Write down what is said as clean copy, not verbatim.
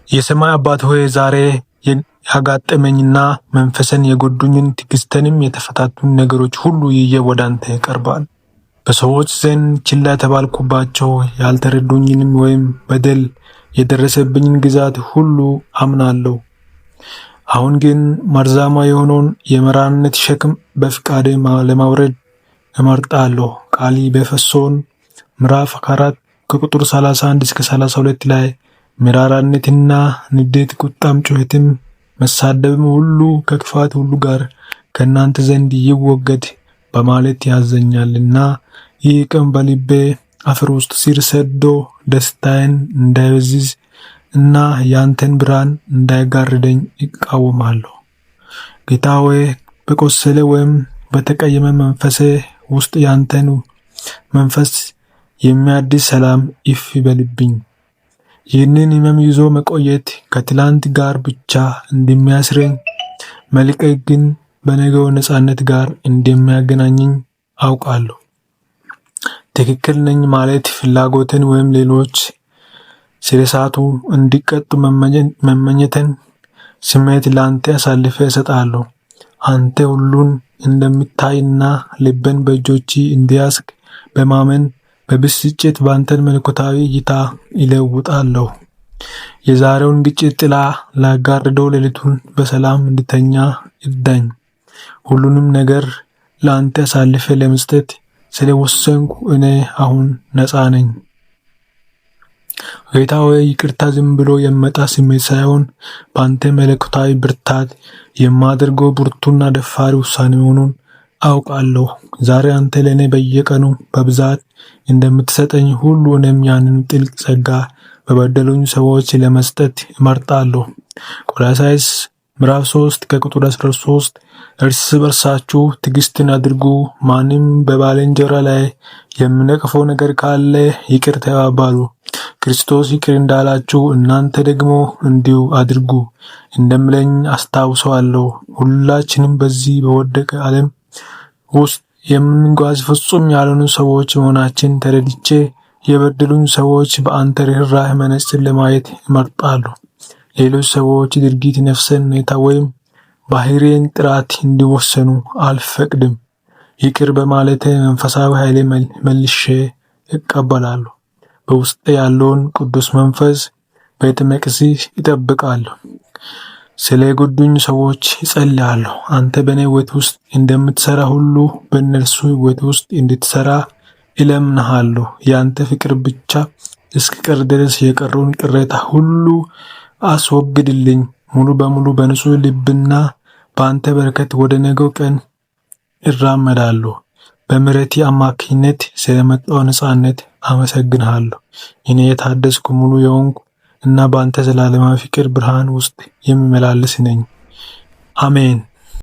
የሰማይ አባት ሆይ፣ ዛሬ ያጋጠመኝና መንፈስን የጎዱኝን ትዕግስቴንም የተፈታተኑ ነገሮች ሁሉ ይዤ ወደ አንተ እቀርባለሁ። በሰዎች ዘንድ ችላ የተባልኩባቸው፣ ያልተረዱኝንም ወይም በደል የደረሰብኝን ግዛት ሁሉ አምናለሁ። አሁን ግን መርዛማ የሆነውን የመራርነት ሸክም በፍቃዴ ለማውረድ እመርጣለሁ። ቃልህ በኤፌሶን ምዕራፍ 4 ከቁጥር 31 እስከ 32 ላይ መራራነትና ንዴት፣ ቁጣም፣ ጩኸትም፣ መሳደብም ሁሉ ከክፋት ሁሉ ጋር ከእናንተ ዘንድ ይወገድ በማለት ያዘኛልና፣ ይህ ቂም በልቤ አፈር ውስጥ ስር ሰዶ ደስታዬን እንዳይበዝዝ እና ያንተን ብርሃን እንዳይጋርደኝ እቃወማለሁ። ጌታ ሆይ፣ በቆሰለ ወይም በተቀየመ መንፈሴ ውስጥ ያንተን መንፈስ የሚያድስ ሰላም እፍ በልብኝ። ይህንን ህመም ይዞ መቆየት ከትላንት ጋር ብቻ እንደሚያስረኝ፣ መልቀቅ ግን በነገው ነፃነት ጋር እንደሚያገናኘኝ አውቃለሁ። ትክክል ነኝ ማለት ፍላጎትን ወይም ሌሎች ስለሳቱ እንዲቀጡ መመኘትን ስሜት ለአንተ አሳልፌ እሰጣለሁ። አንተ ሁሉን እንደምታይና ልቤን በእጆችህ እንደያዝክ በማመን በብስጭት ባንተን መለኮታዊ እይታ እለውጣለሁ። የዛሬውን ግጭት ጥላ ላጋርደው ሌሊቱን በሰላም እንድተኛ እርዳኝ። ሁሉንም ነገር ለአንተ አሳልፌ ለመስጠት ስለወሰንኩ እኔ አሁን ነፃ ነኝ። ጌታ ሆይ፣ ይቅርታ ዝም ብሎ የሚመጣ ስሜት ሳይሆን በአንተ መለኮታዊ ብርታት የማደርገው ብርቱና ደፋር ውሳኔ መሆኑን አውቃለሁ። ዛሬ አንተ ለእኔ በየቀኑ በብዛት እንደምትሰጠኝ ሁሉ እኔም ያንን ጥልቅ ጸጋ በበደሉኝ ሰዎች ለመስጠት እመርጣለሁ። ቆላስይስ ምዕራፍ 3 ከቁጥር 13 እርስ በርሳችሁ ትዕግስትን አድርጉ፣ ማንም በባልንጀራ ላይ የሚነቅፈው ነገር ካለ ይቅር ተባባሉ፣ ክርስቶስ ይቅር እንዳላችሁ እናንተ ደግሞ እንዲሁ አድርጉ እንደሚለኝ አስታውሰዋለሁ። ሁላችንም በዚህ በወደቀ ዓለም ውስጥ የምንጓዝ ፍጹም ያልሆኑ ሰዎች መሆናችን ተረድቼ የበደሉኝ ሰዎች በአንተ ርኅራኄ መነጽር ለማየት እመርጣለሁ። ሌሎች ሰዎች ድርጊት፣ ነፍስን፣ ሁኔታ ወይም ባህሪዬን ጥራት እንዲወሰኑ አልፈቅድም። ይቅር በማለቴ መንፈሳዊ ኃይሌ መልሼ እቀበላለሁ። በውስጤ ያለውን ቅዱስ መንፈስ ቤተ መቅደስህ እጠብቃለሁ። ስለ ጎዱኝ ሰዎች እጸልያለሁ። አንተ በእኔ ሕይወት ውስጥ እንደምትሰራ ሁሉ በእነርሱ ሕይወት ውስጥ እንድትሰራ እለምንሃለሁ። ያንተ ፍቅር ብቻ እስኪቀር ድረስ የቀረውን ቅሬታ ሁሉ አስወግድልኝ። ሙሉ በሙሉ በንጹህ ልብና በአንተ በረከት ወደ ነገው ቀን እራመዳለሁ። በምህረትህ አማካኝነት ስለመጣው ነፃነት አመሰግንሃለሁ። እኔ የታደስኩ፣ ሙሉ የሆንኩ እና በአንተ ዘላለማዊ ፍቅር ብርሃን ውስጥ የምመላለስ ነኝ። አሜን።